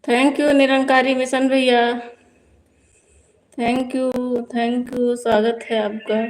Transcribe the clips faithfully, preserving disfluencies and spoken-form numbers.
Thank you निरंकारी मिशन भैया, thank you, thank you, स्वागत है आपका।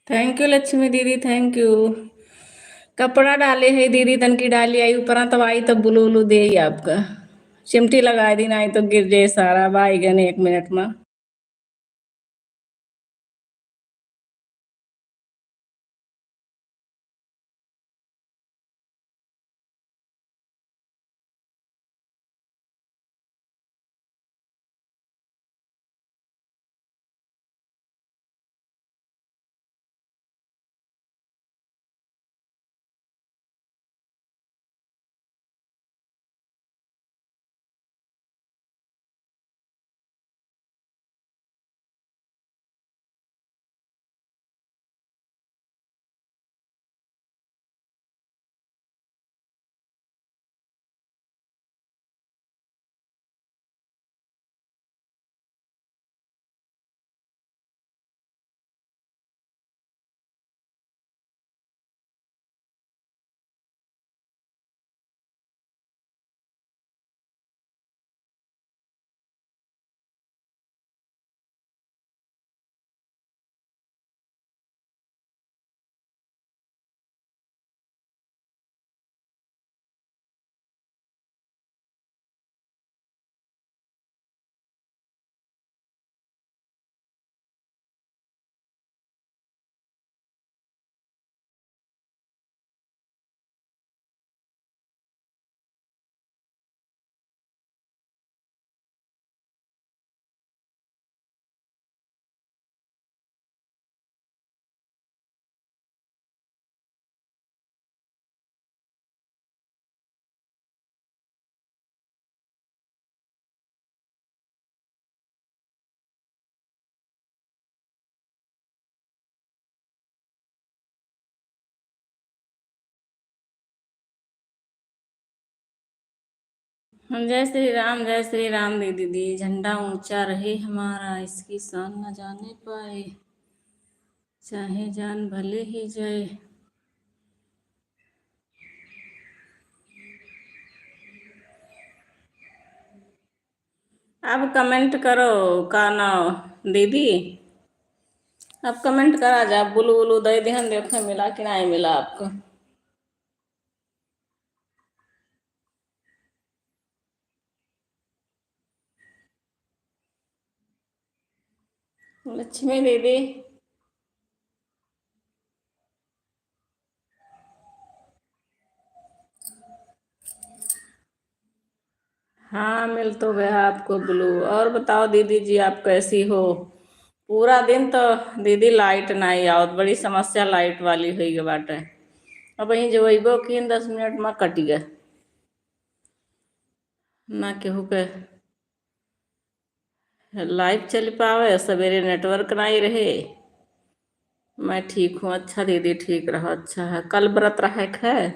Thank you लक्ष्मी दीदी, thank you। कपड़ा डाले है दीदी, तनकी डाली आई ऊपरा, तब आई तब बुलू उलू दे ही आपका। चिमटी लगाइ दी, नाहीं तो गिर जाए सारा, अब आइगन एक मिनट मा। हाँ, जय श्री राम, जय श्री राम दीदी दी। झंडा ऊंचा रहे हमारा, इसकी शान न जाने पाए, चाहे जान भले ही जाए। अब comment करो, का नाव दीदी? अब comment करा जा, बुलू उलू दे देहन, देखे मिला कि नाहीं मिला आपको। लक्ष्मी दीदी। हाँ, मिल तो गया आपको बुलू। और बताओ दीदी जी, आप कैसी हो? पूरा दिन तो दीदी light नाहीं आवत, बड़ी समस्या light वाली हुई गए बाटे। अब यहीं जो अइबो की दस मिनट मा कटि गए, ना केहू के live चल पावे, सबेरे network नाहीं रहे। मैं ठीक हूँ। अच्छा दीदी, ठीक रहो। अच्छा है, कल व्रत रहे खे,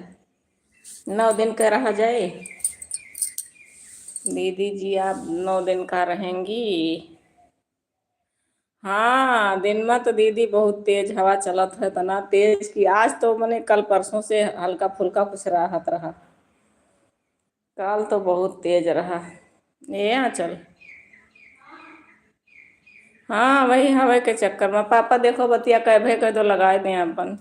नौ दिन का रहा जाए। दीदी जी, आप नौ दिन का रहेंगी? हाँ, दिन मा तो दीदी बहुत तेज हवा चलत है, इतना तेज कि आज तो मने कल परसों से हल्का फुल्का कुछ राहत रहा। काल तो बहुत तेज रहा। ए आँचल। हाँ, वही हवा के चक्कर मा पापा देखो बतिया कह भे कह दो लगाए दें आपन।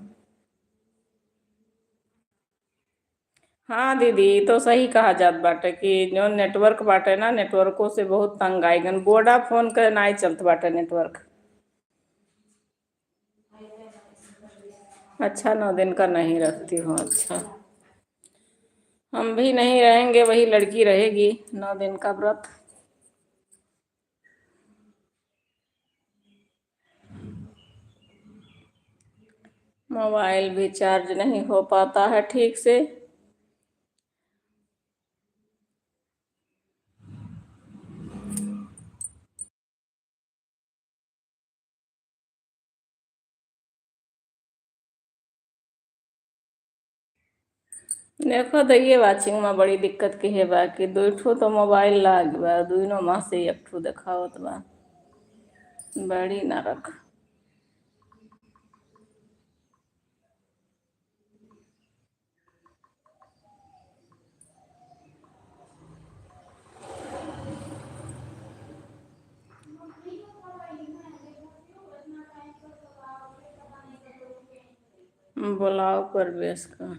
हाँ दीदी, ई तो सही कहा जात बाटे कि जो network बाटे ना, networkओ से बहुत तंग आइगन। Vodafone के नाई चलत बाटे network। अच्छा, नौ दिन का नहीं रखती हूँ। अच्छा, हम भी नहीं रहेंगे, वही लड़की रहेगी नौ दिन का व्रत। मोबाइल भी charge नहीं हो पाता है ठीक से। देखो, तो ये watching मा बड़ी दिक्कत के है बा कि दुई ठो तो मोबाइल लाग बा, दुइनो मा से एक ठो देखावत बा। बड़ी नरक। बुलाओ परवेश का।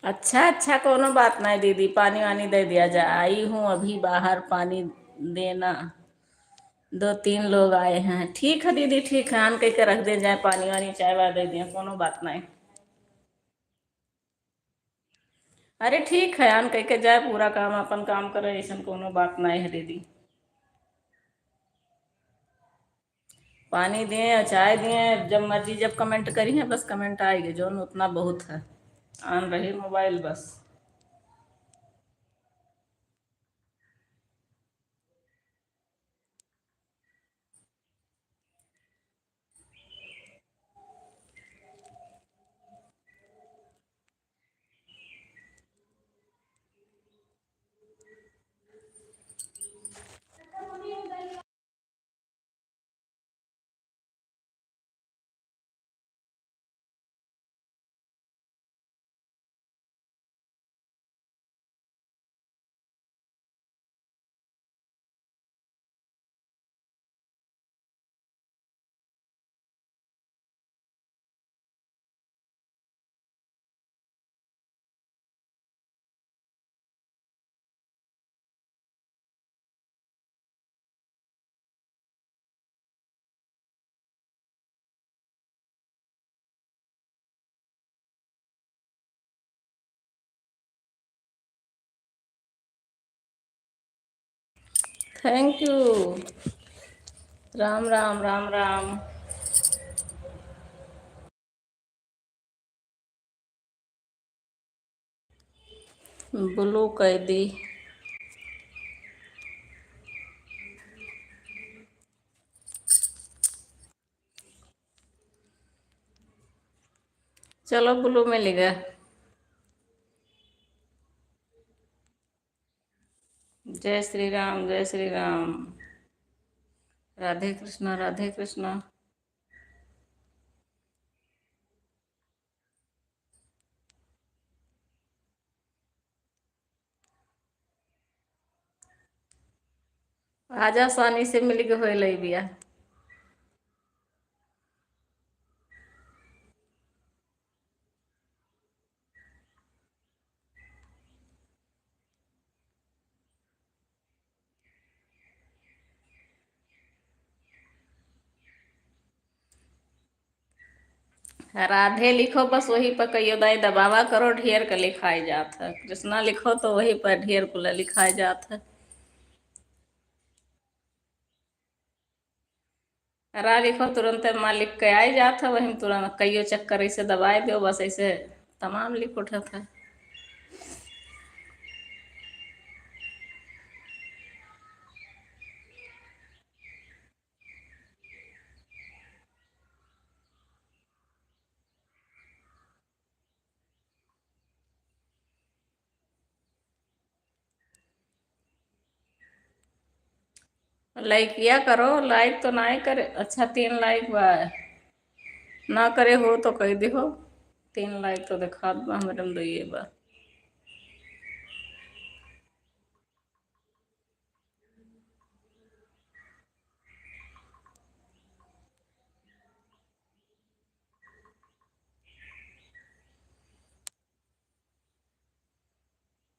अच्छा, अच्छा, कोनो बात नहीं दीदी, पानी वानी दे दिया जाए। आई हूँ अभी बाहर, पानी देना, दो तीन लोग आए हैं। ठीक है दीदी, ठीक है, आन कह के रख दे जाए, पानी वानी चाय वाय दे दिया, कोनो बात नहीं। अरे ठीक है, आन कह के जाए, पूरा काम, अपन काम करे, ऐसन कोनो बात नहीं है दीदी। पानी दिए और चाय दिए, जब मर्जी, जब comment करी है, बस comment आएगी, जौन उतना बहुत है। आन रही मोबाइल बस। Thank you। राम राम, राम राम। Blue कह दी। चलो, blue मिल गया। जय श्री राम, जय श्री राम। राधे कृष्णा, राधे कृष्णा। आजा, आसानी से मिल के होए लई बिया। राधे लिखो, बस वही पर कहियो दाई दबावा करो, ढेर क लिखाई जात है। कृष्णा लिखो तो वही पर ढेर कुल लिखाई जात है। रा लिखो, तुरंते माँ लिख के आई जात है, वही में तुरंत कइयो चक्कर ऐसे दबाए दो, बस ऐसे तमाम लिख उठत है। लाइकिया करो, लाइक तो नाय करे। अच्छा, तीन लाइक बा, ना करे हो तो कह दिहो। तीन लाइक तो देखात बा, हमरे में दुइये बा।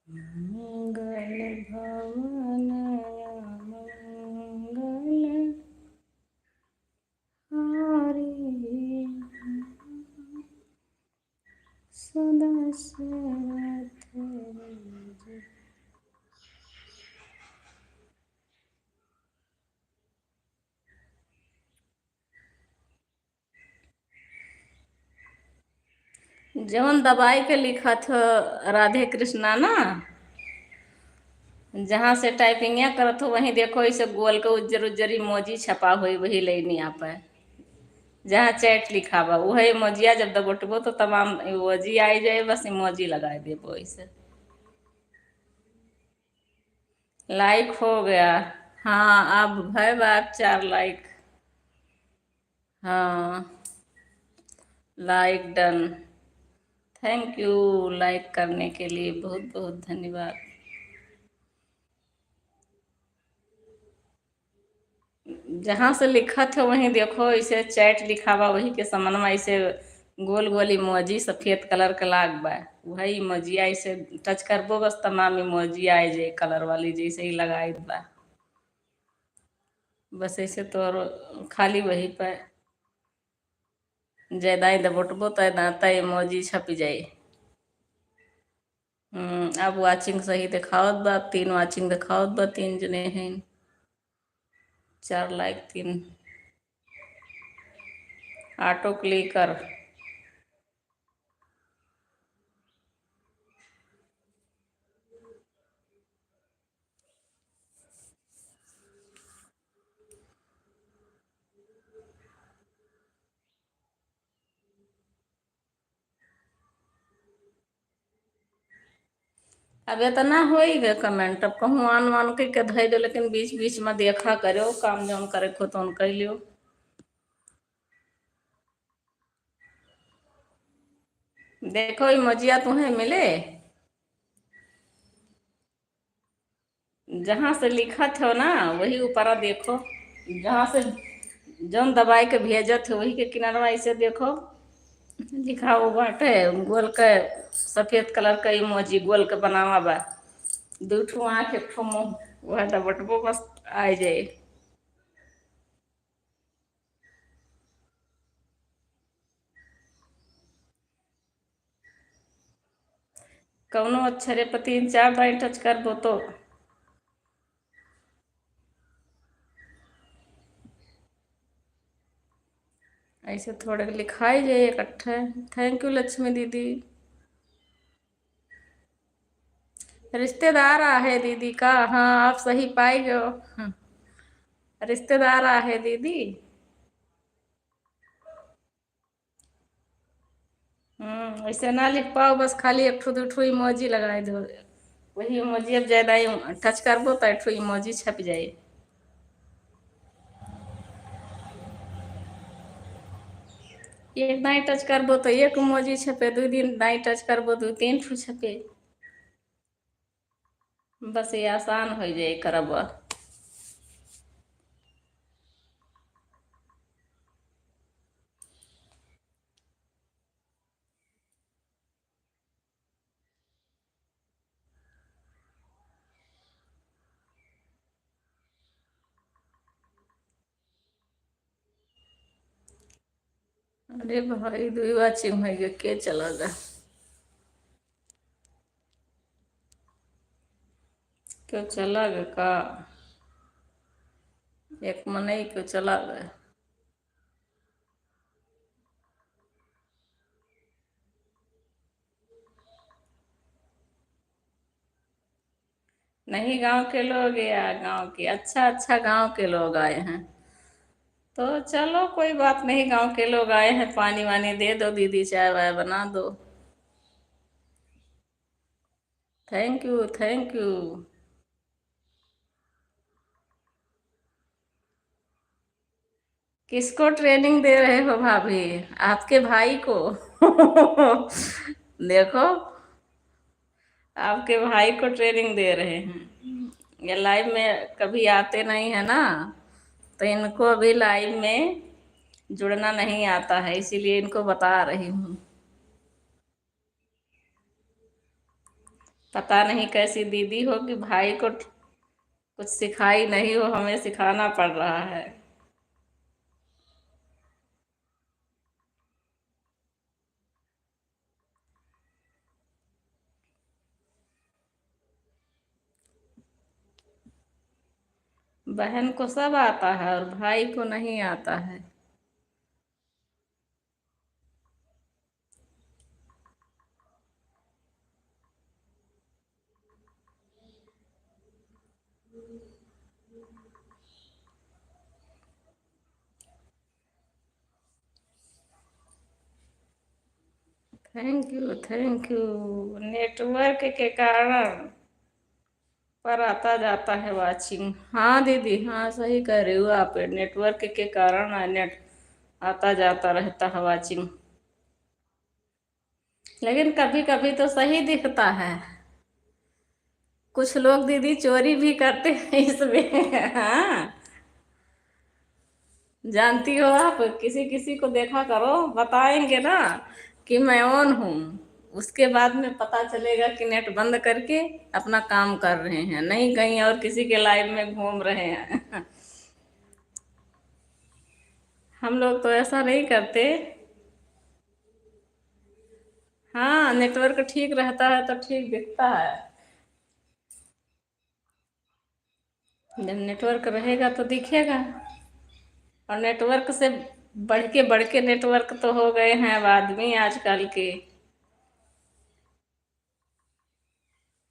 मंगल भवन मंगल हारी सदा सर्वत्र। जौन दबाई के लिखत हो राधे कृष्णा ना, जहाँ से टाइपिंगिया करत हो, वहीं देखो, इसे गोल के उज्जर उज्जर इमोजी छपा होई, वही लाइनिया पे जहाँ चैट लिखा बा, वह इमोजिया जब दबोटबो तो तमाम इमोजी आई जाए, बस इमोजी लगाए देबो इसे। लाइक हो गया। हाँ, अब भय बा चार लाइक। हाँ, लाइक डन। थैंक यू लाइक करने के लिए, बहुत बहुत धन्यवाद। जहाँ से लिखत हो वहीं देखो, इसे चैट लिखा बा, वही के समनमा इसे गोल गोल इमोजी सफेद कलर के लाग बा। वही इमोजिया इसे टच करबो, बस तमाम इमोजी आए जे कलर वाली जैसे ही लगाई बा। बस ऐसे तो और खाली वही पे ज्यादा ही दबोटबो तो दांता इमोजी छपी जाई। हम्म, अब वाचिंग सही देखावत बा, तीन वाचिंग देखावत बा, तीन जने हैं, चार लाइक, तीन ऑटो क्लिकर। अब इतना होई गए कमेंट, अब कहूँ आन वान के, के धइ दो, लेकिन बीच बीच में देखा करो, काम जौन करे को तौन कर लियो। देखो इमोजिया तुम्हें मिले, जहाँ से लिखत हो ना वही ऊपरा देखो, जहाँ से जौन दबाई के भेजत हो वही के किनारवा ऐसे देखो, लिखा वो बाटे गोल के, सफेद कलर का इमोजी गोल के बनावा बा, दू ठो आँख एक ठो मुँह, वह दबटबो बस आ जाए। कौनो अक्षरे पर तीन चार दाई टच करबो तो ऐसे थोड़े लिखाई जाए इकट्ठे। थैंक यू लक्ष्मी दीदी। रिश्तेदार आहे दीदी का? हाँ, आप सही पाई गयो। हाँ। रिश्तेदार आहे दीदी। हम्म, ऐसे ना लिख पाओ, बस खाली एक ठो दू ठो इमोजी लगाई दो। वही इमोजी अब ज्यादा ही टच करबो तो एक ठो इमोजी छप जाए। एक दाई टच करबो तो एक इमोजी छपे, दू दिन दाई टच करबो दू तीन ठो छपे। बस ये आसान हो जाए करब। अरे भाई, दुई वाचिंग हो गया, के चला गया? क्यों चला गया का? एक मनई क्यों चला गया? नहीं, गांव के लोग या गांव के, अच्छा, अच्छा, गांव के लोग आए हैं। तो चलो, कोई बात नहीं, गांव के लोग आए हैं, पानी वानी दे दो दीदी, चाय वाय बना दो। Thank you, thank you। किसको ट्रेनिंग दे रहे हो भाभी? आपके भाई को। देखो, आपके भाई को ट्रेनिंग दे रहे हैं। ये लाइव में कभी आते नहीं है ना, तो इनको अभी लाइव में जुड़ना नहीं आता है, इसीलिए इनको बता रही हूँ। पता नहीं कैसी दीदी हो कि भाई को कुछ सिखाई नहीं हो, हमें सिखाना पड़ रहा है। बहन को सब आता है और भाई को नहीं आता है। Thank you, thank you। Network के कारण पर आता जाता है watching। हाँ दीदी, हाँ, सही कह रही हो आप, network के कारण net आता जाता रहता है watching। लेकिन कभी कभी तो सही दिखता है। कुछ लोग दीदी चोरी भी करते हैं इसमें। हाँ, जानती हो आप, किसी किसी को देखा करो, बताएंगे ना कि मैं on हूँ, उसके बाद में पता चलेगा कि net बंद करके अपना काम कर रहे हैं, नहीं कहीं और किसी के live में घूम रहे हैं। हम लोग तो ऐसा नहीं करते। हाँ, network ठीक रहता है तो ठीक दिखता है। जब network रहेगा तो दिखेगा। और network से बढ़ के, बढ़ के network तो हो गए हैं अब आदमी आजकल के।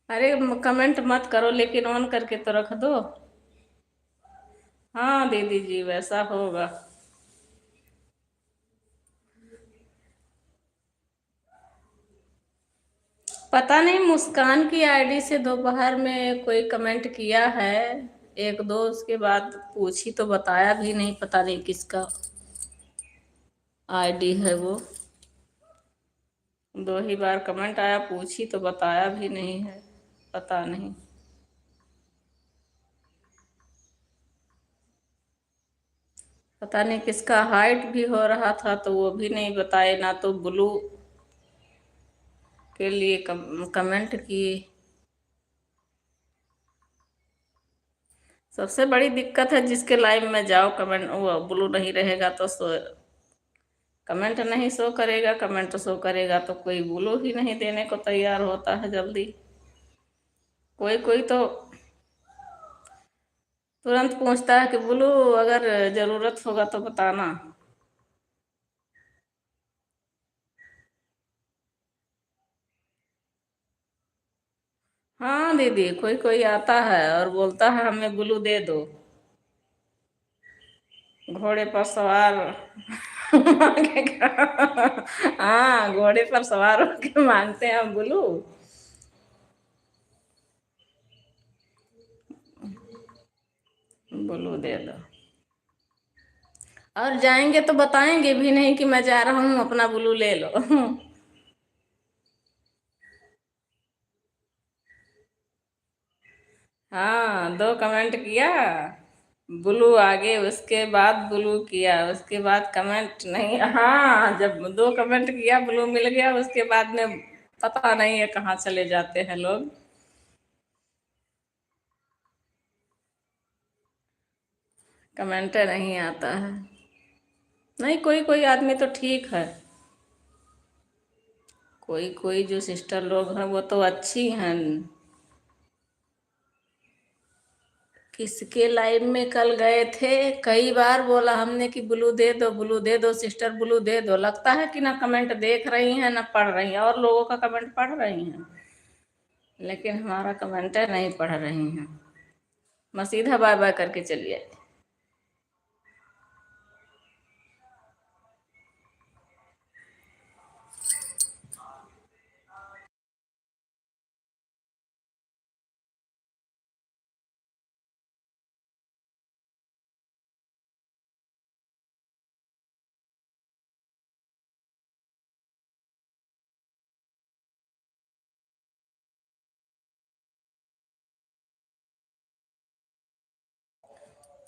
अरे, म-, comment मत करो, लेकिन on करके तो रख दो। हाँ दीदी जी, वैसा होगा। पता नहीं, मुस्कान की ID से दोपहर में कोई comment किया है एक दो, उसके बाद पूछी तो बताया भी नहीं, पता नहीं किसका ID है वो। दो ही बार comment आया, पूछी तो बताया भी नहीं है, पता नहीं। पता नहीं किसका hide भी हो रहा था, तो वो भी नहीं बताए, ना तो Blue के लिए कम-, comment की। सबसे बड़ी दिक्कत है, जिसके live में जाओ, comment, वो Blue नहीं रहेगा तो सो-, comment नहीं show करेगा, comment show करेगा तो कोई Blue ही नहीं देने को तैयार होता है जल्दी। कोई कोई तो तुरंत पूछता है कि Blue, अगर जरूरत होगा तो बताना। हाँ दीदी, कोई कोई आता है और बोलता है, "हमें Blue दे दो।" घोड़े पर सवार मांगेगा। हाँ, घोड़े पर सवार होके मांगते हैं Blue। Blue दे दो। और जाएंगे तो बताएंगे भी नहीं कि मैं जा रहा हूँ, अपना Blue ले लो। हाँ, दो comment किया, Blue आगे, उसके बाद Blue किया, उसके बाद comment नहीं। हाँ, जब दो comment किया, Blue मिल गया, उसके बाद में पता नहीं है कहाँ चले जाते हैं लोग। Comment नहीं आता है। नहीं, कोई कोई आदमी तो ठीक है, कोई कोई जो sister लोग हैं वो तो अच्छी हैं। किसके live में कल गए थे, कई बार बोला हमने कि Blue दे दो, Blue दे दो sister, Blue दे दो। लगता है कि ना comment देख रही हैं ना पढ़ रही हैं, और लोगों का comment पढ़ रही हैं, लेकिन हमारा comment नहीं पढ़ रही हैं। मैं सीधा bye bye करके चली आई।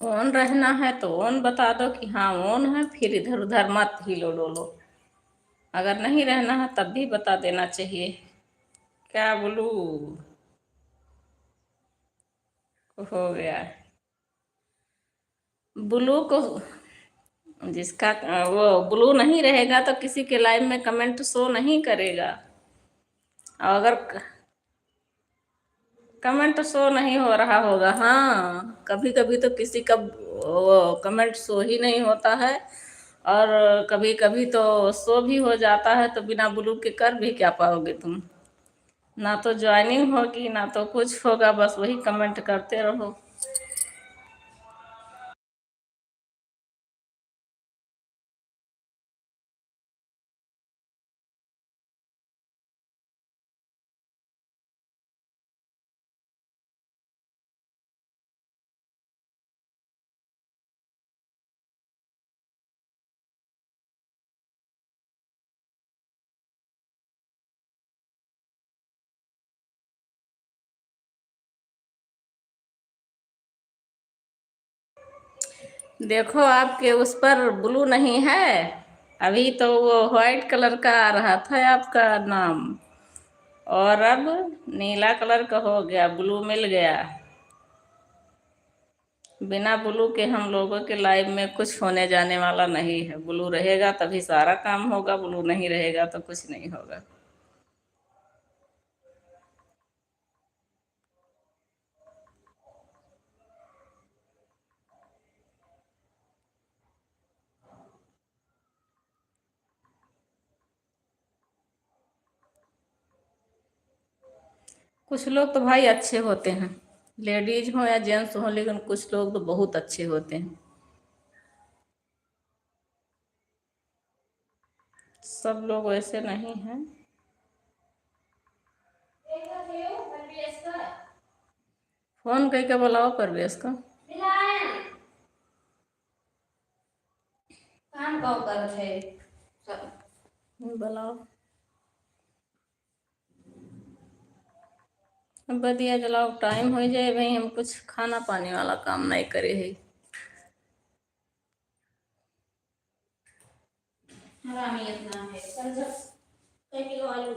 On रहना है तो on बता दो कि हाँ on है, फिर इधर उधर मत हिलो डोलो। अगर नहीं रहना है तब भी बता देना चाहिए। क्या Blue हो गया? Blue को, जिसका, वो Blue नहीं रहेगा तो किसी के live में comment show नहीं करेगा। और अगर क-, comment show नहीं हो रहा होगा, हाँ, कभी कभी तो किसी का वो comment show ही नहीं होता है, और कभी कभी तो show भी हो जाता है, तो बिना Blue के कर भी क्या पाओगे तुम? ना तो joining होगी, ना तो कुछ होगा, बस वही comment करते रहो। देखो, आपके उस पर blue नहीं है, अभी तो वो white colour का आ रहा था आपका नाम, और अब नीला colour का हो गया, blue मिल गया। बिना blue के हम लोगों के life में कुछ होने जाने वाला नहीं है। Blue रहेगा तभी सारा काम होगा, blue नहीं रहेगा तो कुछ नहीं होगा। कुछ लोग तो भाई अच्छे होते हैं, ladies हो या gents हो, लेकिन कुछ लोग तो बहुत अच्छे होते हैं। सब लोग वैसे नहीं हैं। फोन करके बुलाओ परवेश का। काम कब करत है? बुलाओ। अब बतिया जलाओ, time हो जाए भाई, हम कुछ खाना पानी वाला काम नहीं करे है। हरामी इतना है, समझो, कई किलो आलू।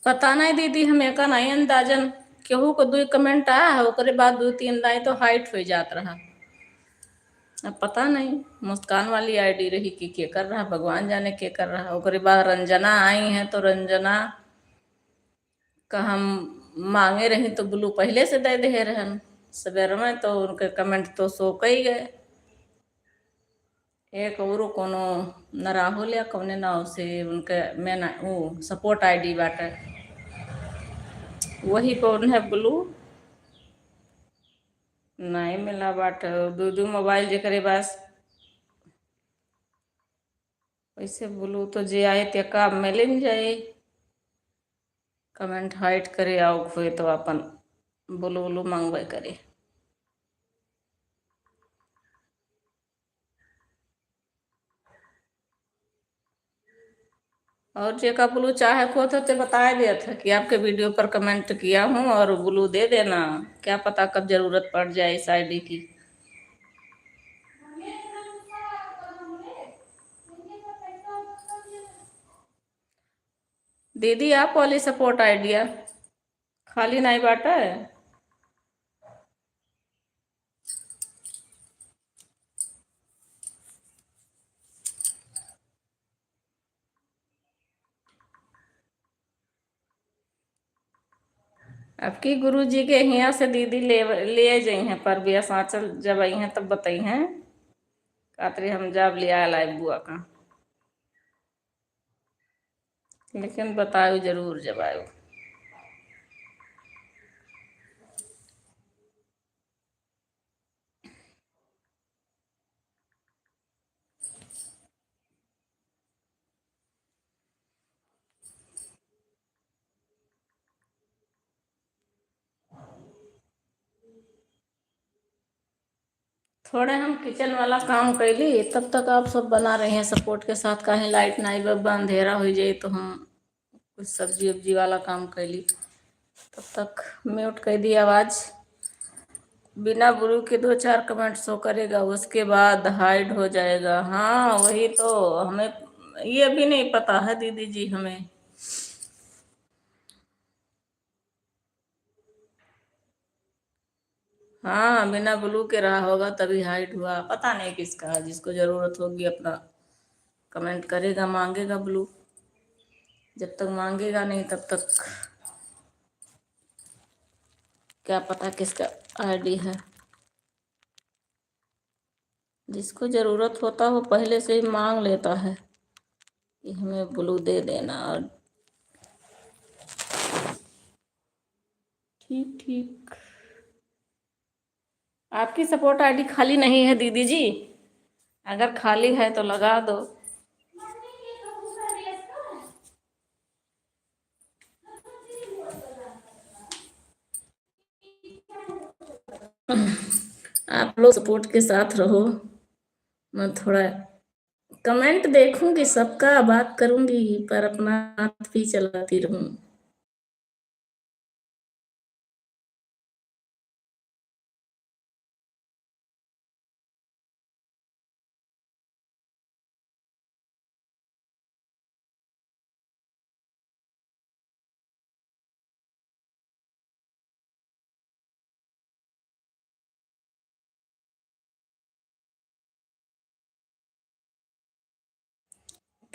पता नहीं दीदी, हम एका नहीं अंदाजन, केहू को दुई comment आया है, ओकरे बाद दुई तीन दाई तो hide हो जात रहा। अब पता नहीं मुस्कान वाली ID रही कि केकर रहा, भगवान जाने केकर रहा। ओकरे बाद रंजना आई हैं तो रंजना का हम मांगे रही तो blue पहले से दे दे रहन, सवेर में तो उनके comment तो show कई गए। एक औरो कोनो नराहुल या कौने नाव से उनके main, उ support ID बाटे, वही पर उन्हें blue नहीं मिला बाटे। दू दू mobile जेकरे पास, वैसे blue तो जे आए ते का मिलिन जाए। Comment hide करे, आउ खोए तो अपन blue blue मांगबे करे। और जेका blue चाहे को तो ते बताए देत है कि आपके video पर comment किया हूँ और blue दे देना, क्या पता कब जरूरत पड़ जाए इस ID की। दीदी, आप वाली support ID खाली नहीं बाटे। अब की गुरुजी के हियाँ से दीदी ले, ले जइहें परबिया साँचल, जब अइहें तब बतइहें। कातरी हम जब लिया लाइब बुआ का, लेकिन बतायो जरूर जब आयो। थोड़े हम kitchen वाला काम कैली, तब तक आप सब बना रहे हैं support के साथ। कहीं light नहीं बा, अंधेरा हो जाए तो हम कुछ सब्जी उब्जी वाला काम कैली। तब तक mute कर दी आवाज। बिना blue के दो चार comment show करेगा, उसके बाद hide हो जाएगा। हाँ, वही तो, हमें ये भी नहीं पता है दीदी जी, हमें। हाँ, बिना blue के रहा होगा तभी hide हुआ, पता नहीं किसका है। जिसको जरूरत होगी अपना comment करेगा, मांगेगा blue। जब तक मांगेगा नहीं तब तक क्या पता किसका ID है। जिसको जरूरत होता हो पहले से ही मांग लेता है कि हमें blue दे देना। और ठीक ठीक, आपकी support ID खाली नहीं है दीदी जी, अगर खाली है तो लगा दो। आप लोग सपोर्ट के साथ रहो। मैं थोड़ा कमेंट देखूंगी, सबका बात करूंगी, पर अपना हाथ भी चलाती रहूं।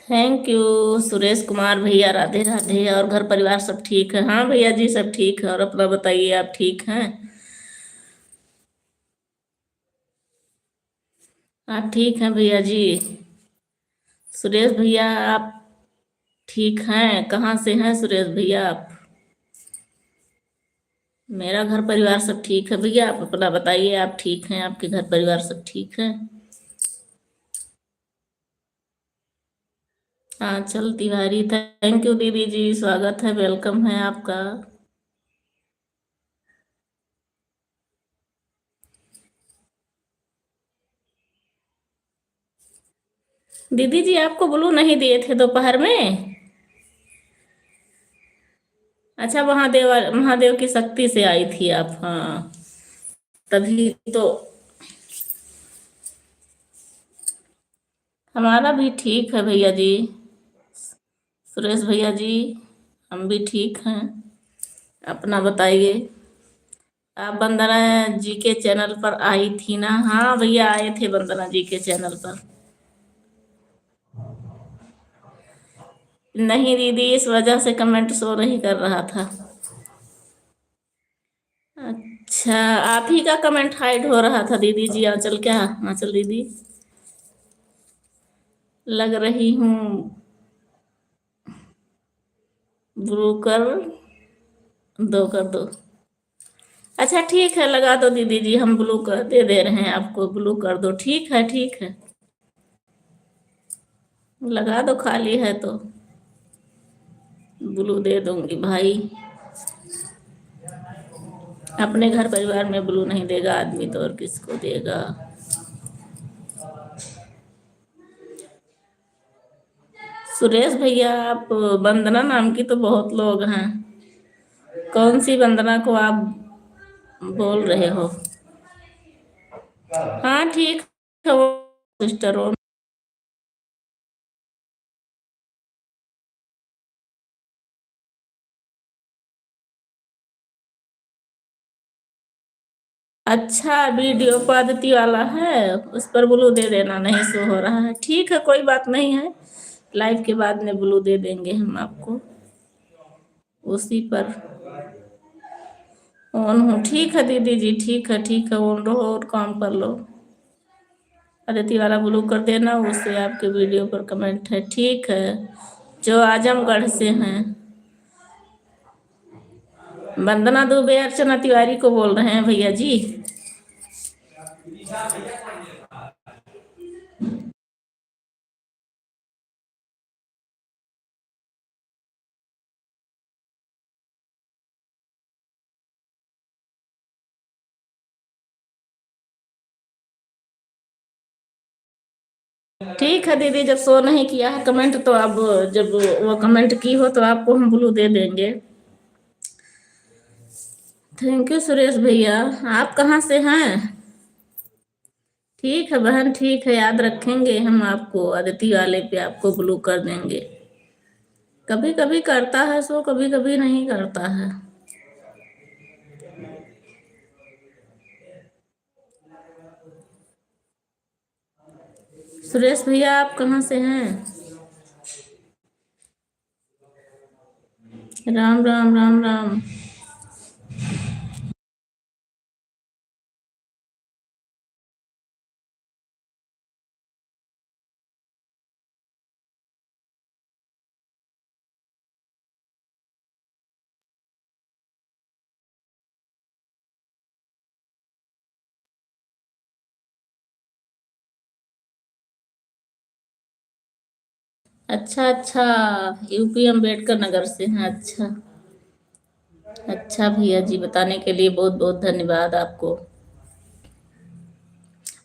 थैंक यू सुरेश कुमार भैया, राधे राधे। और घर परिवार सब ठीक है? हाँ भैया जी, सब ठीक है। और अपना बताइए, आप ठीक हैं? आप ठीक हैं भैया जी? सुरेश भैया, आप ठीक हैं? कहाँ से हैं सुरेश भैया आप? मेरा घर परिवार सब ठीक है भैया, आप अपना बताइए, आप ठीक हैं? आपके घर परिवार सब ठीक है? आंचल तिवारी, थैंक यू दीदी जी, स्वागत है, वेलकम है आपका। दीदी जी, आपको ब्लू नहीं दिए थे दोपहर में? अच्छा, महादेव, महादेव की शक्ति से आई थी आप, हाँ, तभी तो। हमारा भी ठीक है भैया जी, सुरेश भैया जी, हम भी ठीक हैं। अपना बताइए, आप वंदना जी के चैनल पर आई थी ना? हाँ भैया, आए थे वंदना जी के चैनल पर। नहीं दीदी, इस वजह से कमेंट शो नहीं कर रहा था। अच्छा, आप ही का कमेंट हाइड हो रहा था दीदी जी। आंचल क्या? आंचल दीदी, लग रही हूँ ब्लू कर दो, कर दो। अच्छा ठीक है, लगा दो दीदी जी, हम ब्लू कर दे दे रहे हैं आपको, ब्लू कर दो। ठीक है, ठीक है, लगा दो, खाली है तो ब्लू दे दूंगी भाई। अपने घर परिवार में ब्लू नहीं देगा आदमी तो और किसको देगा? सुरेश भैया, आप, वंदना नाम की तो बहुत लोग हैं, कौन सी वंदना को आप बोल रहे हो? हाँ ठीक है वो सिस्टर, वो अच्छा, वीडियो पर आदित्य वाला है, उस पर ब्लू दे देना, नहीं शो हो रहा है। ठीक है, कोई बात नहीं है, लाइव के बाद में ब्लू दे देंगे हम आपको उसी पर। ऑन हूँ, ठीक है दीदी जी, ठीक है, ठीक है, ऑन रहो और काम कर लो। आदित्य वाला ब्लू कर देना, उससे आपके वीडियो पर कमेंट है। ठीक है, जो आजमगढ़ से हैं। वंदना दुबे अर्चना तिवारी को बोल रहे हैं भैया जी। ठीक है दीदी, जब शो नहीं किया है कमेंट तो अब जब वो कमेंट की हो तो आपको हम ब्लू दे देंगे। थैंक यू सुरेश भैया। आप कहाँ से हैं? ठीक है बहन, ठीक है, याद रखेंगे हम आपको, आदित्य वाले पे आपको ब्लू कर देंगे। कभी कभी करता है शो, कभी कभी नहीं करता है। सुरेश भैया, आप कहाँ से हैं? राम राम, राम राम। अच्छा, अच्छा, यूपी अम्बेडकर नगर से हैं। अच्छा, अच्छा भैया जी, बताने के लिए बहुत बहुत धन्यवाद आपको।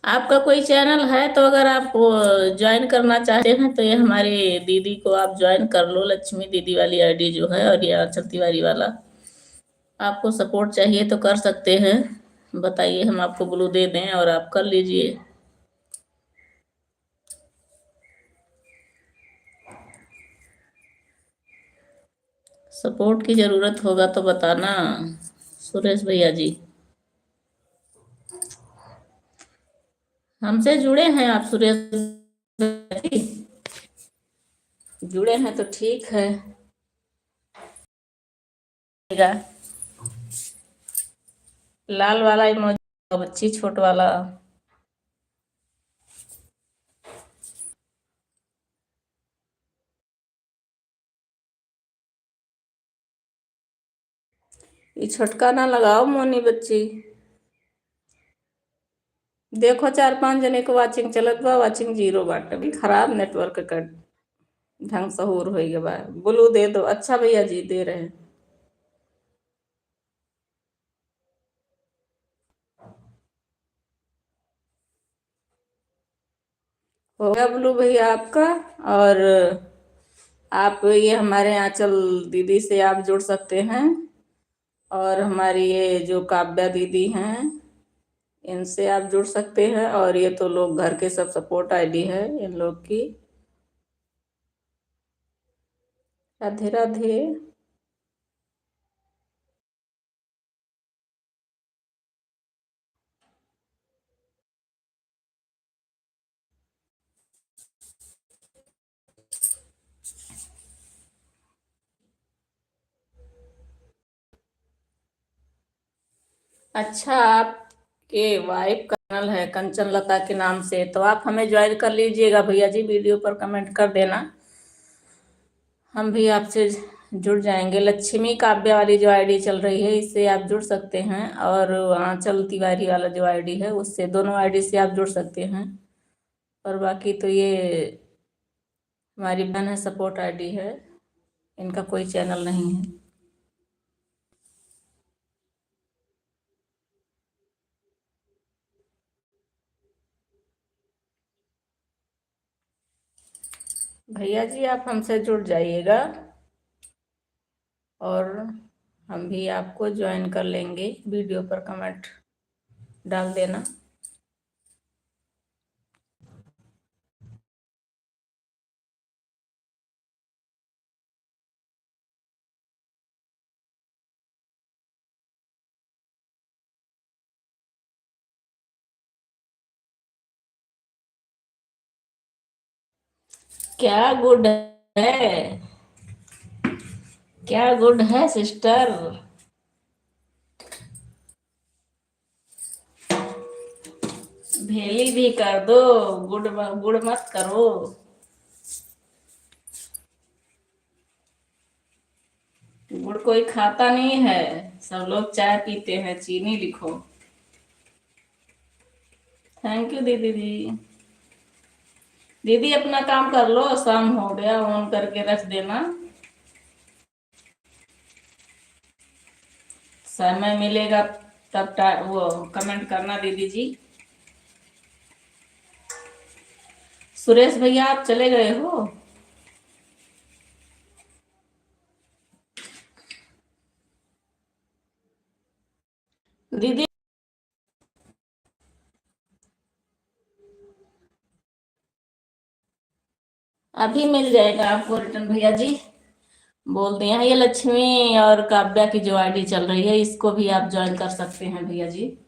आपका कोई channel है तो अगर आप, अ, join करना चाहते हैं तो ये हमारी दीदी को आप join कर लो, लक्ष्मी दीदी वाली ID जो है, और ये आंचल तिवारी वाला। आपको support चाहिए तो कर सकते हैं, बताइए, हम आपको blue दे दें और आप कर लीजिए। Support की जरूरत होगा तो बताना सुरेश भैया जी। हमसे जुड़े हैं आप सुरेश भैया जी? जुड़े हैं तो ठीक है। लाल वाला emoji बच्ची, छोट वाला। ई छोटका ना लगाओ मोनी बच्ची। देखो, चार पांच जने के watching चलत बा, watching zero बाटे। अभी खराब network का ढंग सहूर होई गए बा। Blue दे दो। अच्छा भैया जी, दे रहे हैं। हो गया blue भैया आपका, और आप ये हमारे आंचल दीदी से आप जुड़ सकते हैं, और हमारी ये जो काव्या दीदी हैं, इनसे आप जुड़ सकते हैं। और ये तो लोग घर के सब support ID है इन लोग की। राधे राधे। अच्छा, आपके wife का channel है कंचन लता के नाम से, तो आप हमें join कर लीजिएगा भैया जी, video पर comment कर देना, हम भी आपसे जुड़ जाएंगे। लक्ष्मी काव्या वाली जो ID चल रही है, इससे आप जुड़ सकते हैं, और आंचल तिवारी वाला जो ID है, उससे, दोनों ID से आप जुड़ सकते हैं। और बाकी तो ये हमारी बहन है, support ID है, इनका कोई channel नहीं है। भैया जी, आप हमसे जुड़ जाइएगा और हम भी आपको join कर लेंगे। Video पर comment डाल देना। क्या good है, क्या good है sister? भेली भी कर दो, good म-, good मत करो। गुड़ कोई खाता नहीं है, सब लोग चाय पीते हैं, चीनी लिखो। Thank you दीदी जी। दीदी अपना काम कर लो, शाम हो गया, on करके रख देना। समय मिलेगा तब टा-, वो comment करना दीदी जी। सुरेश भैया आप चले गए हो? दीदी अभी मिल जाएगा आपको return भैया जी। बोल दिए हैं, ये लक्ष्मी और काव्या की जो ID चल रही है, इसको भी आप join कर सकते हैं भैया जी।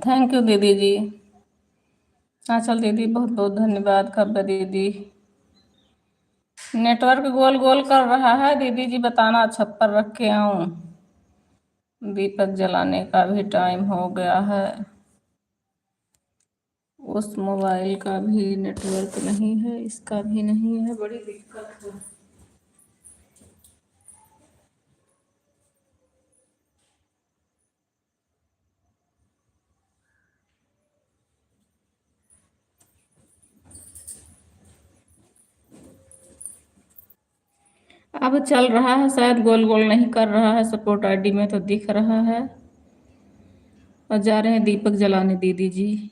Thank you दीदी जी। आंचल दीदी, बहुत बहुत धन्यवाद। काव्या दीदी, network गोल गोल कर रहा है दीदी जी, बताना, छप्पर रख के आऊं? दीपक जलाने का भी time हो गया है। उस mobile का भी network नहीं है, इसका भी नहीं है, बड़ी दिक्कत है। अब चल रहा है, शायद गोल गोल नहीं कर रहा है, support ID में तो दिख रहा है। और जा रहे हैं दीपक जलाने दीदी जी।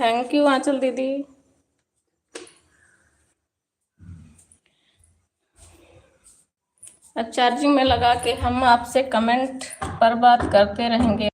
Thank you आंचल दीदी। अब चार्जिंग में लगा के हम आपसे कमेंट पर बात करते रहेंगे।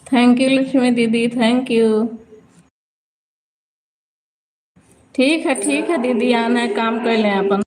Thank you लक्ष्मी दीदी, thank you। ठीक है, ठीक है दीदी, आना है, काम कर लें अपन।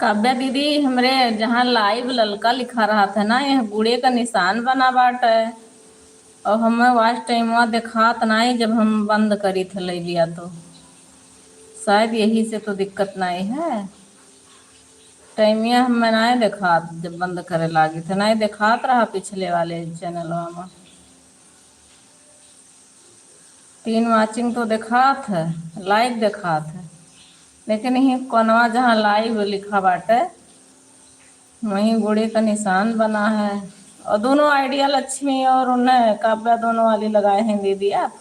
काव्या दीदी, हमरे जहाँ लाइव ललका लिखा रहत है ना, यह गुड़े का निशान बना बाटे। और हमें वॉच टाइमवा देखात नाई, जब हम बंद करी थे लाइविया तो शायद यही से तो दिक्कत नाई है। टाइमिया हमें नाई देखात, जब बंद करे लागी थे नाई देखात रहा पिछले वाले चैनलवा में। तीन वॉचिंग तो देखात है, लाइव देखात है, लेकिन यही कोनवा जहाँ लाइव लिखा बाटे, वहीं गुड़े का निशान बना है। और दोनों आइडिया, लक्ष्मी और उन्हें काव्या, दोनों वाली लगाए हैं दीदी आप।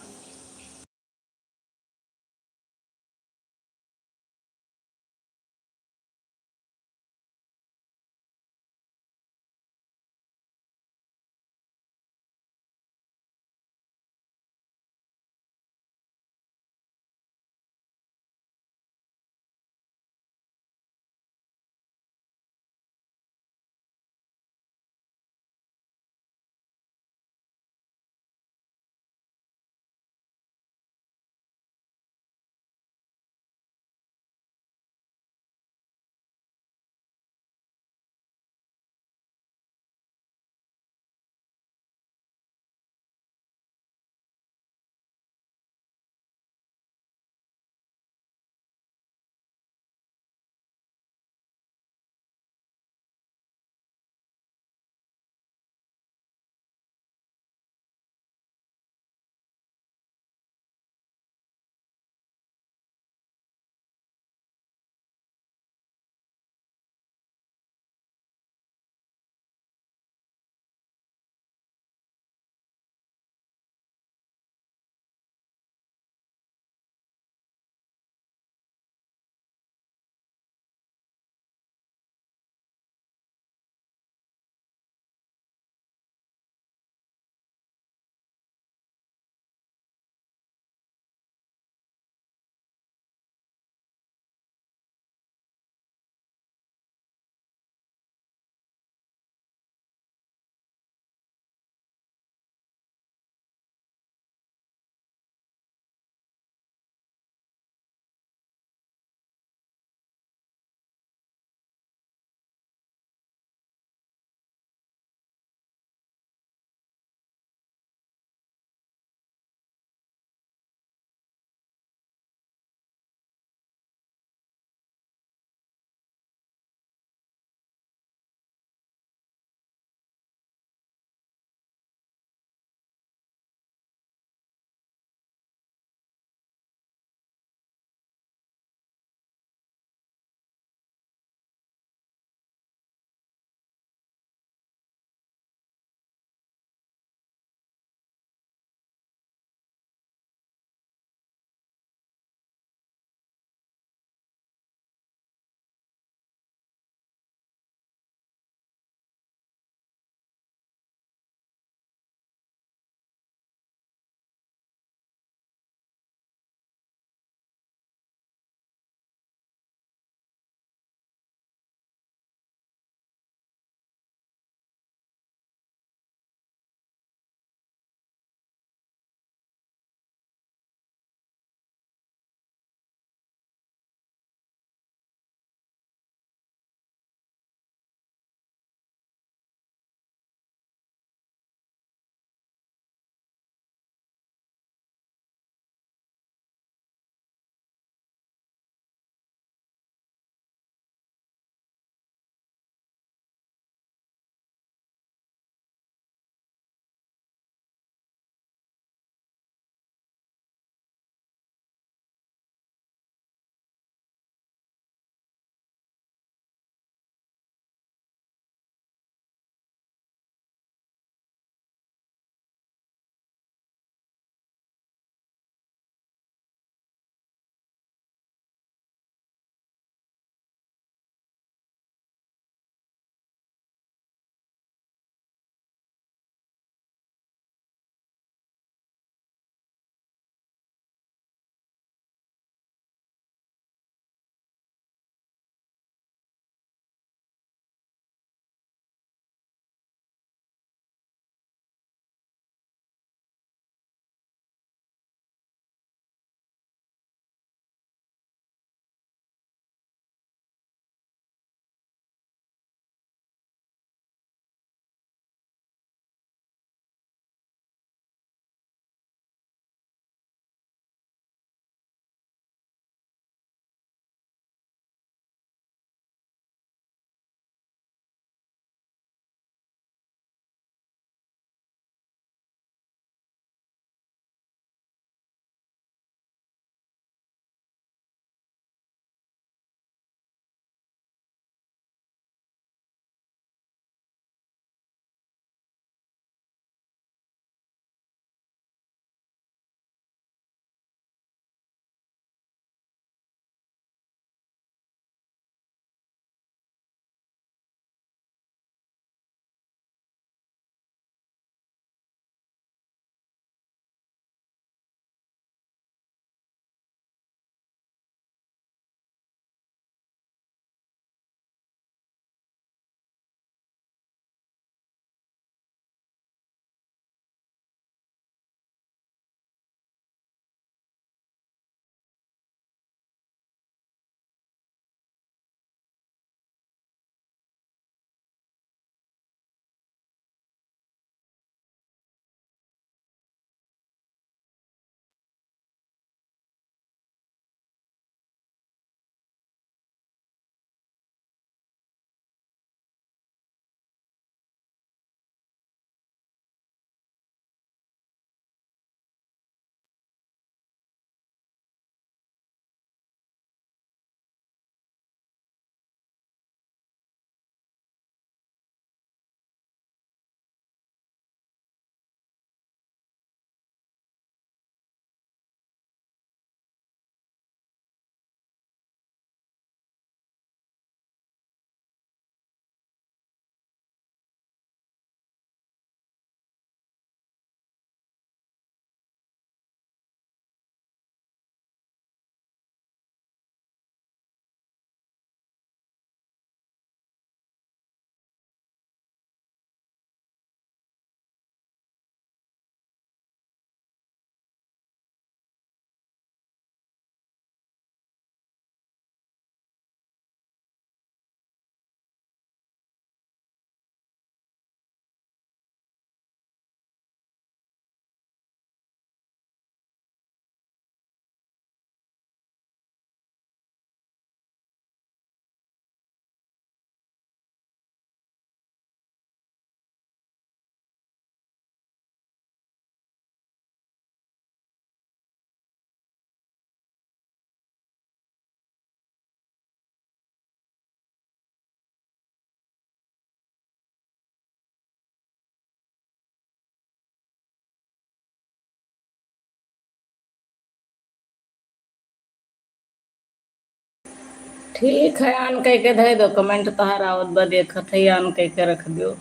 ठीक है, on कइके धइ दो, comment तोहार आवत बा, देखत है, on कइके रख दियो।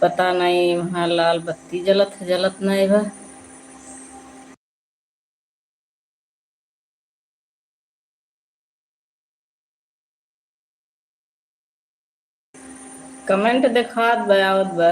पता नहीं वहाँ लाल बत्ती जलत है, जलत नहीं बा। Comment देखात बा, आवत बा।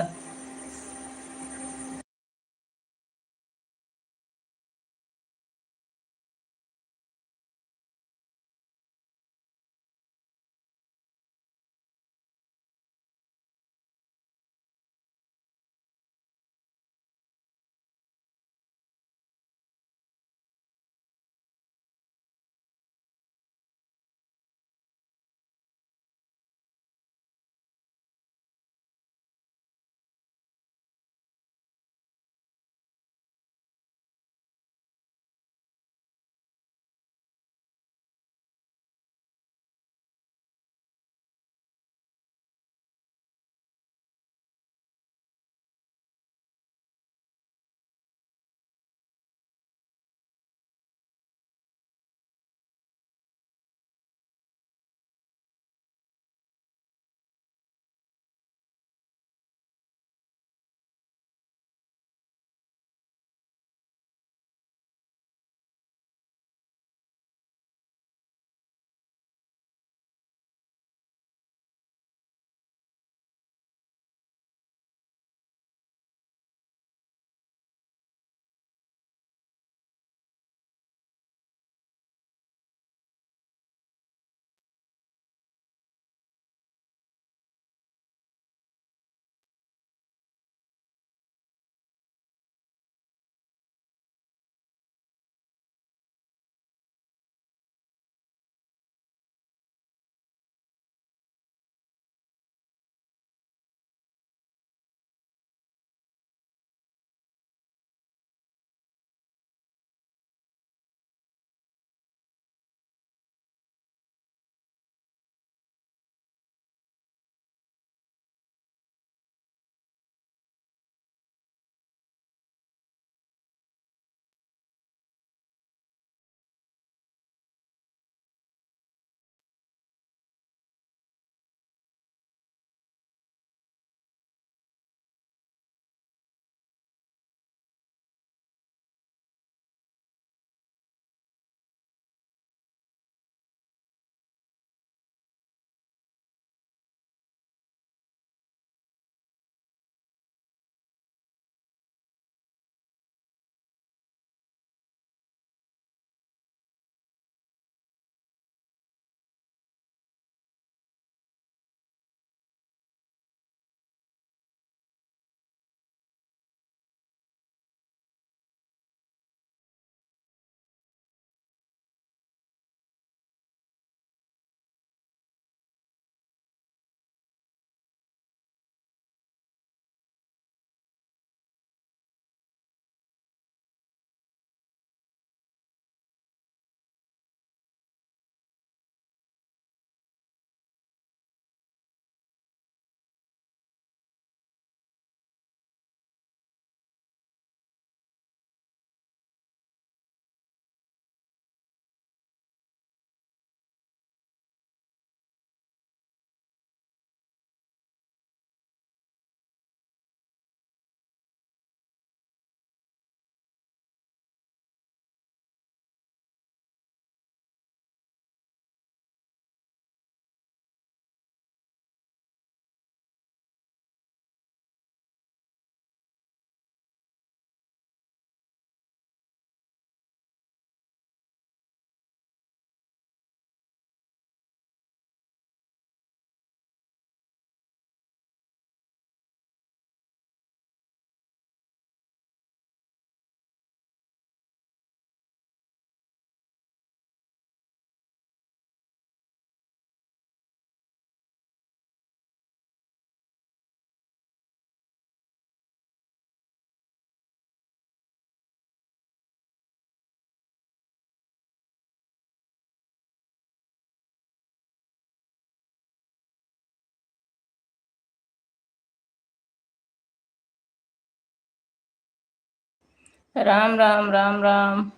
राम राम, राम राम।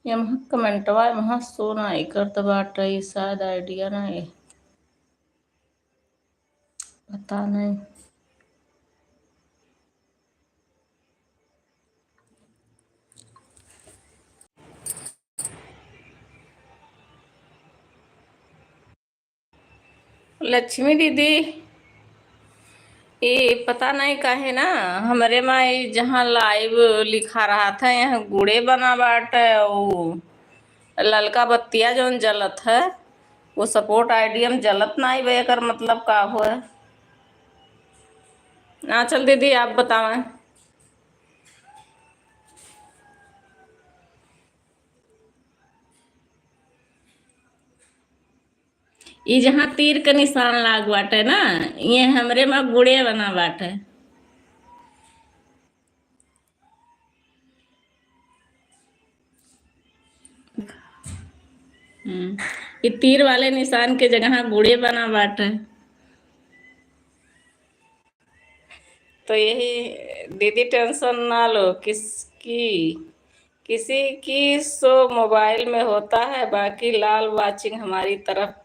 ये महा कमेंटवा महा शो नाहीं करत बाटे, ई शायद आइडिया नाहीं, पता नहीं। लक्ष्मी दीदी, ये पता नहीं काहे ना, हमरे मा ई जहाँ लाइव लिखा रहत है, यहाँ गुड़े बना बाटे, ऊ ललका बत्तिया जौन जलत है, वो सपोर्ट आईडी में जलत नाहीं बा, एकर मतलब का होए? आंचल दीदी, आप बतावें। ई जहाँ तीर के निशान लाग बाटे ना, ये हमरे मा गुड़े बना बाटे। हम्म, ई तीर वाले निशान के जगह गुड़े बना बाटे। तो यही दीदी, टेंशन ना लो, किसकी, किसी की शो मोबाइल में होता है, बाकी लाल वाचिंग हमारी तरफ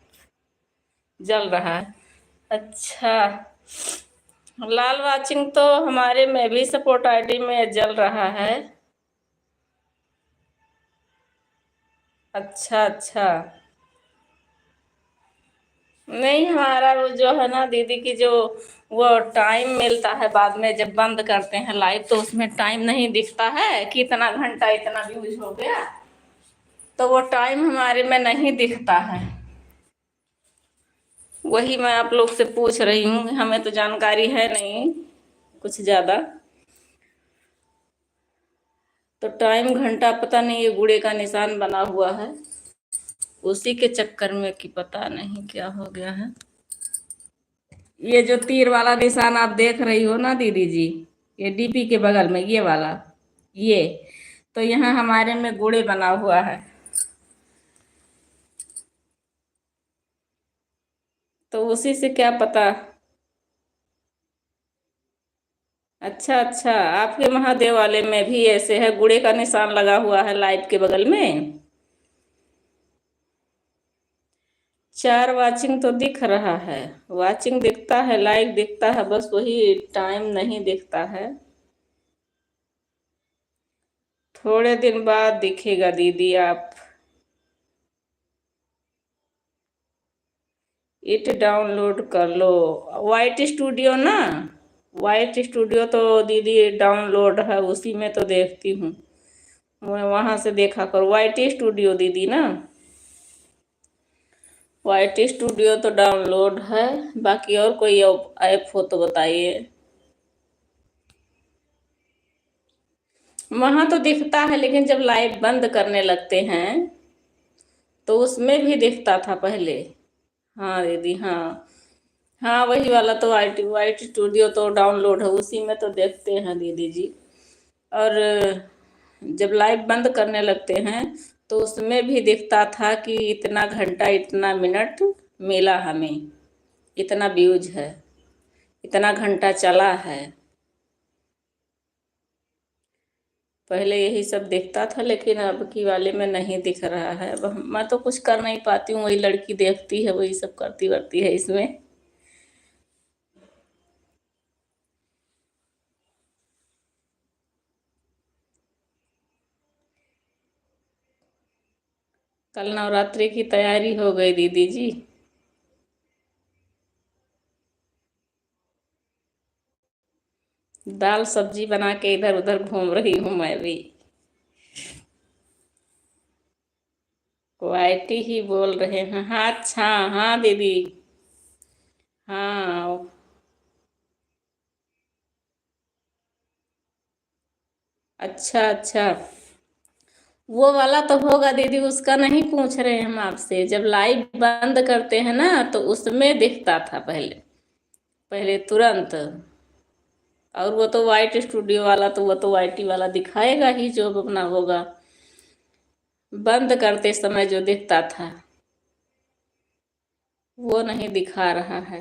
जल रहा है। अच्छा, लाल वाचिंग तो हमारे में भी सपोर्ट आईडी में जल रहा है। अच्छा, अच्छा। नहीं, हमारा वो जो है ना दीदी की, जो वो टाइम मिलता है बाद में, जब बंद करते हैं लाइव, तो उसमें टाइम नहीं दिखता है कि इतना घंटा इतना व्यूज हो गया, तो वो टाइम हमारे में नहीं दिखता है। वही मैं आप लोग से पूछ रही हूँ, हमें तो जानकारी है नहीं कुछ ज़्यादा। तो टाइम, घंटा, पता नहीं, ये गुड़े का निशान बना हुआ है, उसी के चक्कर में कि पता नहीं क्या हो गया है। ये जो तीर वाला निशान आप देख रही हो ना दीदी जी, ये डीपी के बगल में ये वाला, ये तो यहाँ हमारे में गुड़े बना हुआ है, तो उसी से क्या पता। अच्छा, अच्छा, आपके महादेव वाले में भी ऐसे है, गुड़े का निशान लगा हुआ है लाइव के बगल में। चार वाचिंग तो दिख रहा है, वाचिंग दिखता है, लाइक दिखता है, बस वही टाइम नहीं दिखता है। थोड़े दिन बाद दिखेगा दीदी, आप इट डाउनलोड कर लो। वाईटी स्टूडियो ना, वाईटी स्टूडियो तो दीदी डाउनलोड है, उसी में तो देखती हूँ, मैं वहाँ से देखा करो। वाईटी स्टूडियो दीदी ना, वाईटी स्टूडियो तो डाउनलोड है, बाकी और कोई ऐप हो तो बताइए। वहाँ तो दिखता है, लेकिन जब लाइव बंद करने लगते हैं तो उसमें भी दिखता था पहले। हाँ दीदी, हाँ, हाँ, वही वाला तो वाईटी, वाईटी स्टूडियो तो डाउनलोड है, उसी में तो देखते हैं दीदी जी। और जब लाइव बंद करने लगते हैं तो उसमें भी दिखता था कि इतना घंटा, इतना मिनट मिला हमें, इतना व्यूज है, इतना घंटा चला है। पहले यही सब दिखता था, लेकिन अब की वाले में नहीं दिख रहा है। अब हम, मैं तो कुछ कर नहीं पाती हूँ, वही लड़की देखती है, वही सब करती वरती है इसमें। कल नवरात्रि की तैयारी हो गई दीदी जी। दाल सब्जी बना के इधर उधर घूम रही हूँ मैं भी। वाईटी ही बोल रहे हैं। हाँ, अच्छा, हाँ दीदी, हाँ। अच्छा, अच्छा, वो वाला तो होगा दीदी, उसका नहीं पूछ रहे हम आपसे। जब लाइव बंद करते हैं ना, तो उसमें दिखता था पहले, पहले तुरंत। और वो तो वाईटी स्टूडियो वाला, तो वो तो वाईटी वाला दिखाएगा ही, जो अपना होगा। बंद करते समय जो दिखता था, वो नहीं दिखा रहा है।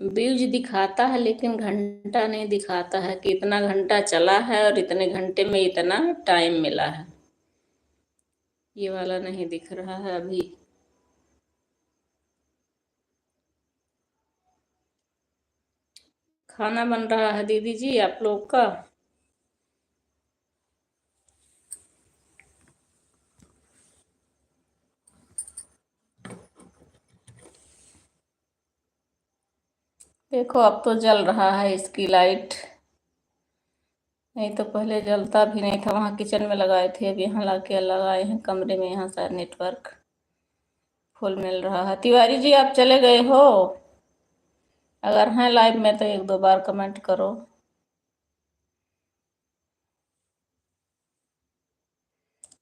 व्यूज दिखाता है, लेकिन घंटा नहीं दिखाता है कि इतना घंटा चला है और इतने घंटे में इतना टाइम मिला है। ये वाला नहीं दिख रहा है अभी। खाना बन रहा है दीदी जी आप लोग का। देखो, अब तो जल रहा है इसकी लाइट, नहीं तो पहले जलता भी नहीं था। वहाँ किचन में लगाए थे, अब यहाँ लाके लगाए हैं कमरे में। यहाँ शायद नेटवर्क फुल मिल रहा है। तिवारी जी, आप चले गए हो? अगर हैं लाइव में तो एक दो बार कमेंट करो।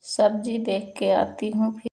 सब्जी देख के आती हूँ फिर।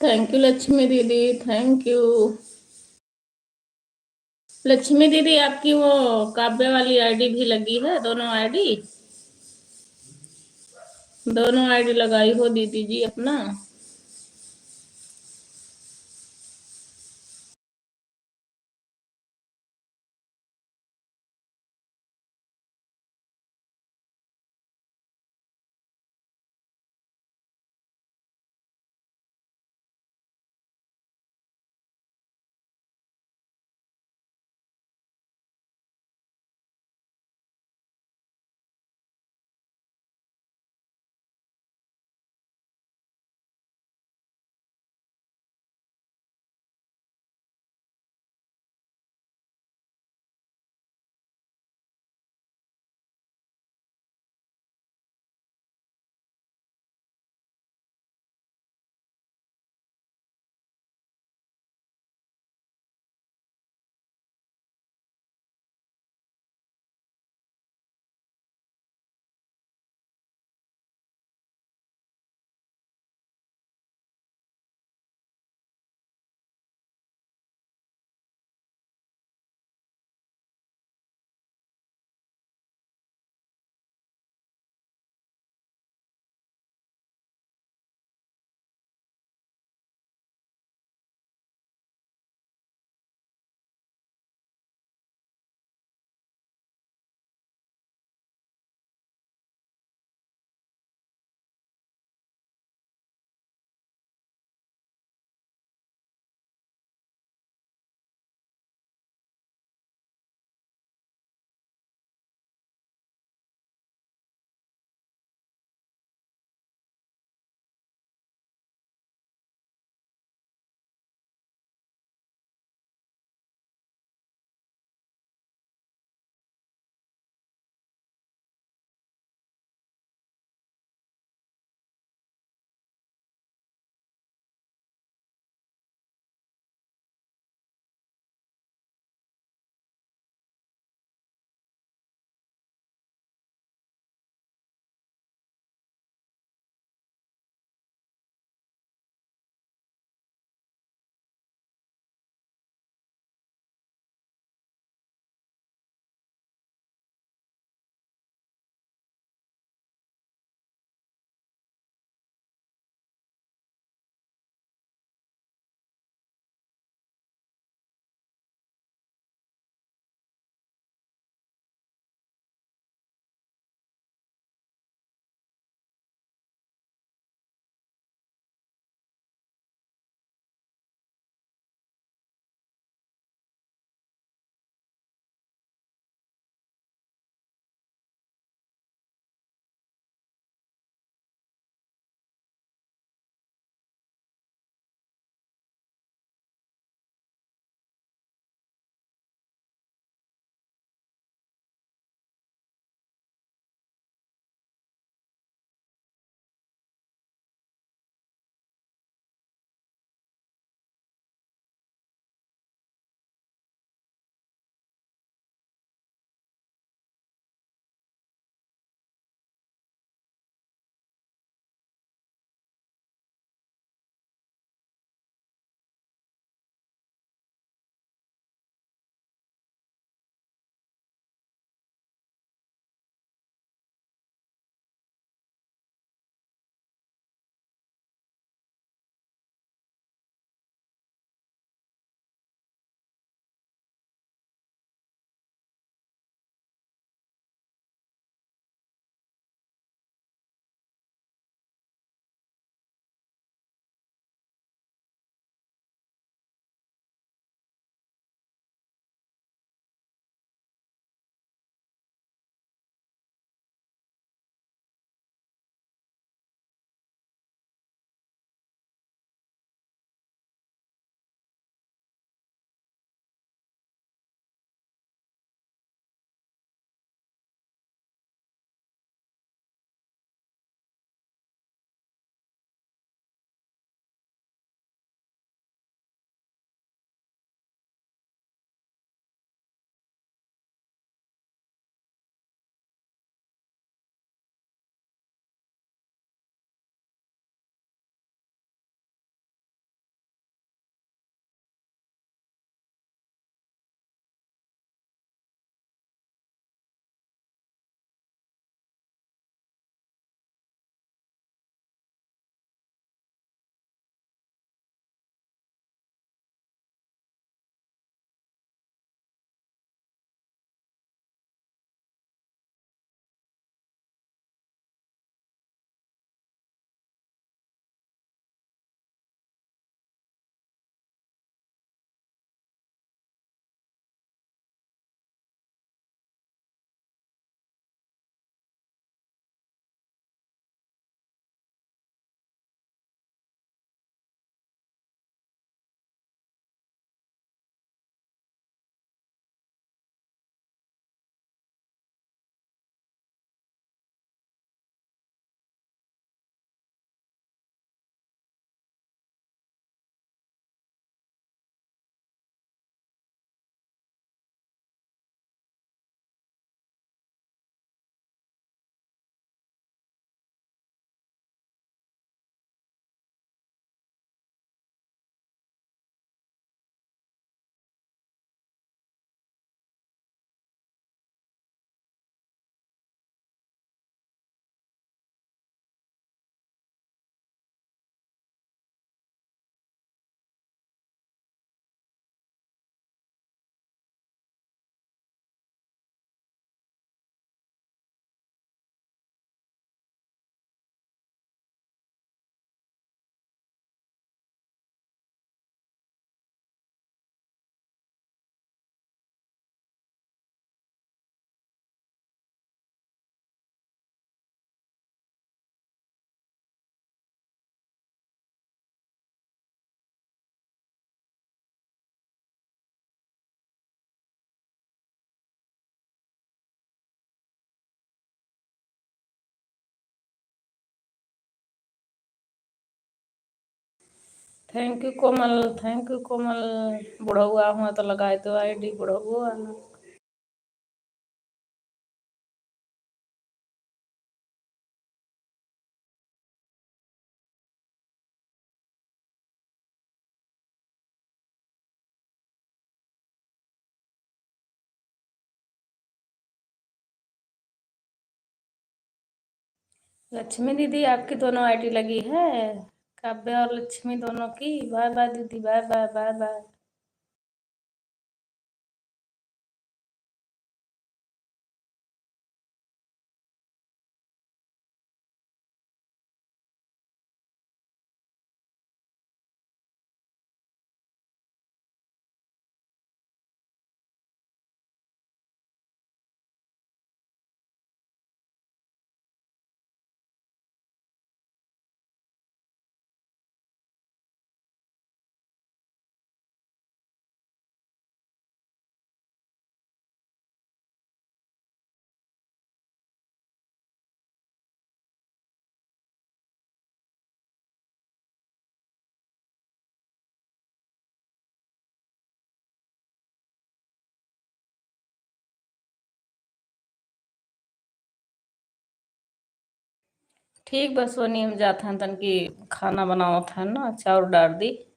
Thank you लक्ष्मी दीदी, thank you। लक्ष्मी दीदी, आपकी वो काव्य वाली आईडी भी लगी है, दोनों आईडी, दोनों आईडी लगाई हो दीदी जी अपना। Thank you कोमल, thank you कोमल। बुढ़ौआ हुआ तो लगाए दो ID बुढ़ौआ। लक्ष्मी दीदी, आपकी दोनों ID लगी है, काव्या और लक्ष्मी दोनों की। Bye bye दीदी, bye bye, bye bye। ठीक बा सोनी, हम जात हन तनकी खाना बनावत हन ना, चाउर डार दी,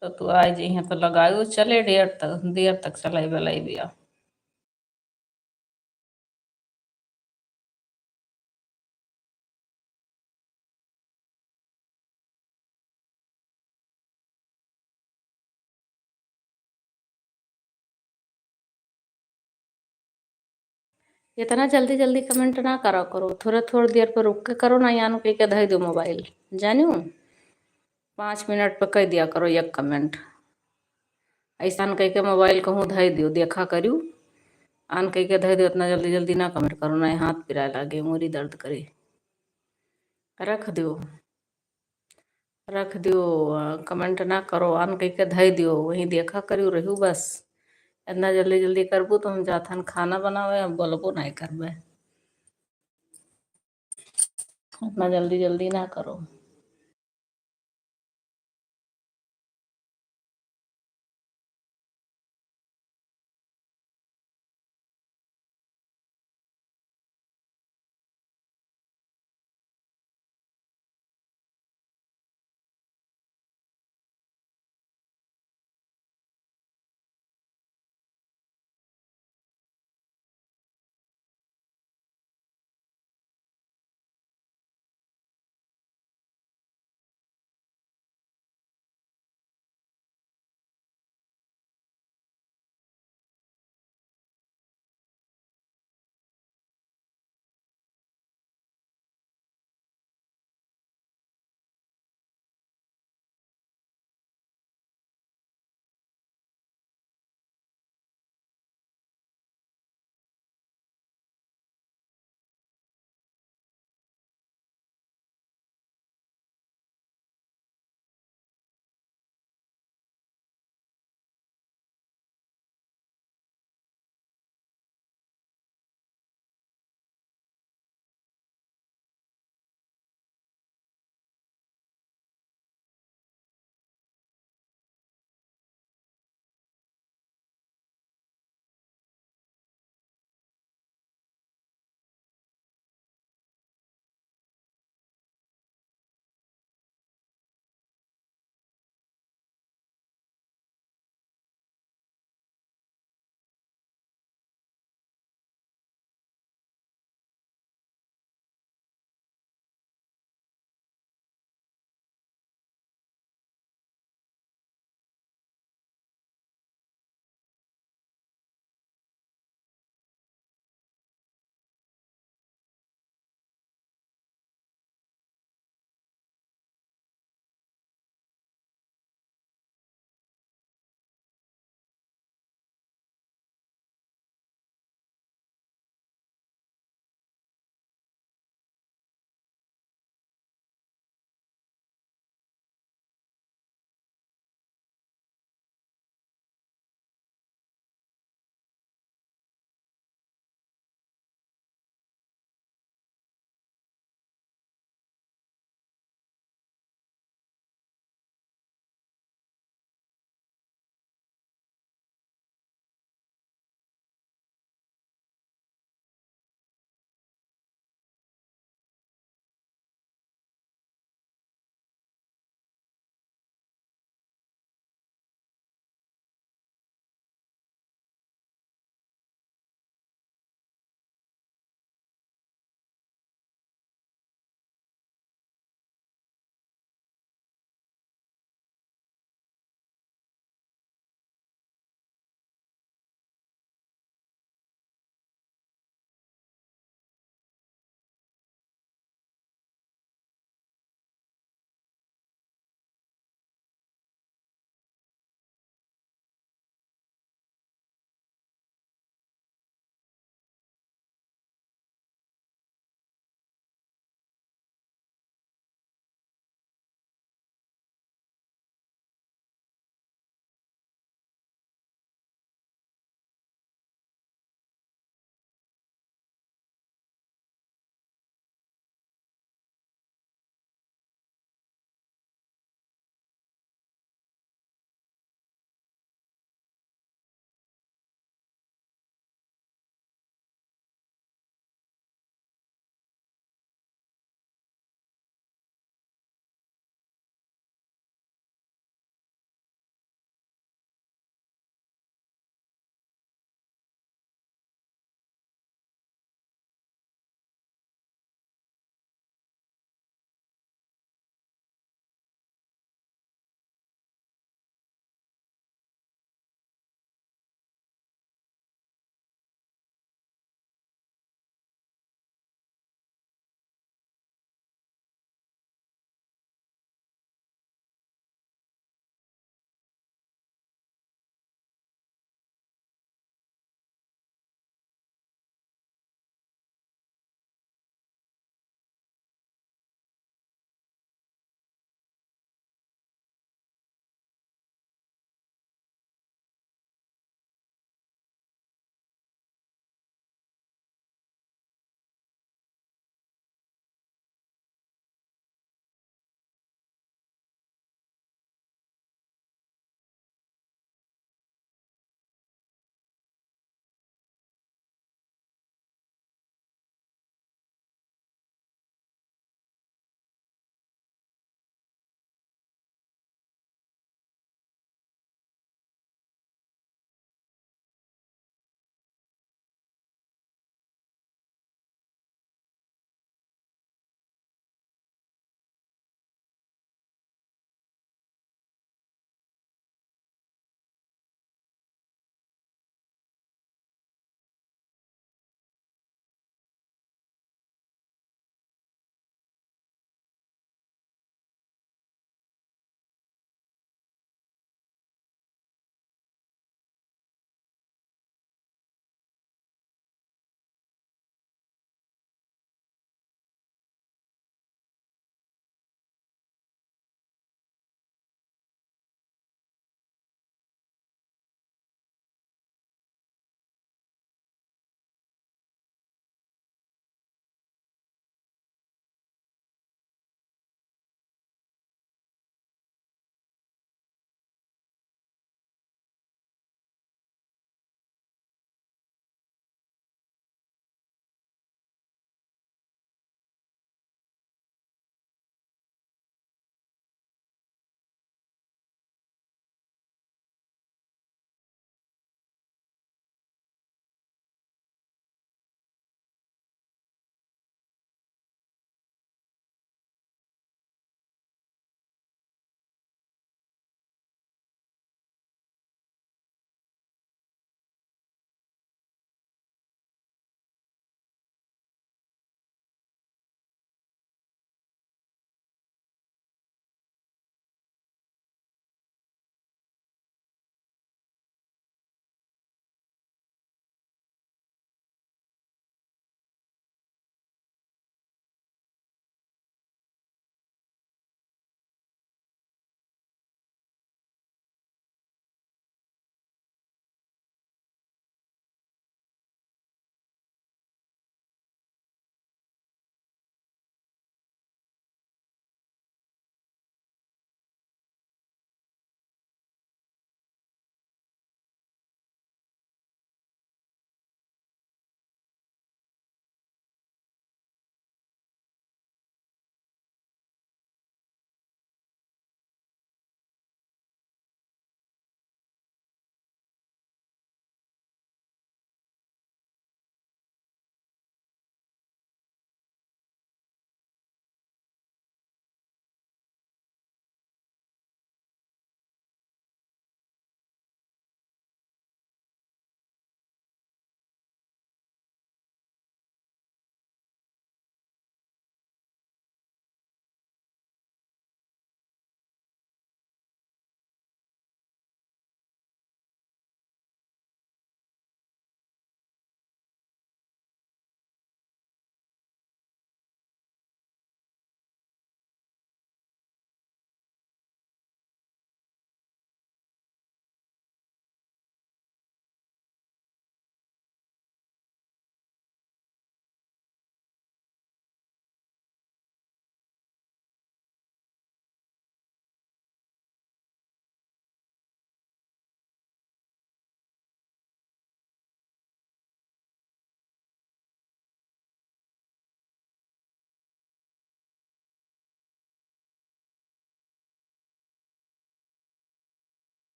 तो तू आइ जइहे तो लगायु, चले देर तक, देर तक चलाई बलाई बिया। इतना जल्दी जल्दी comment ना करा करो, थोड़ा थोड़ा देर पर रुक के करो ना, यान कह के धइ दो mobile, जानियो। पाँच मिनट पे कह दिया करो एक comment। ऐसा आन कह के mobile कहूँ धइ दियो, देखा करियो। आन कह के धइ दियो, इतना जल्दी जल्दी ना comment करो, ना हाथ पिराए लागे, मुरी दर्द करे। रख दियो, रख दियो, अ, comment ना करो, आन कह के धइ दियो, वहीं देखा करियो रहियो बस। इतना जल्दी जल्दी करबू तो हम जाथन खाना बनावे, हम बोलबो नहीं करबे। इतना जल्दी जल्दी ना करो।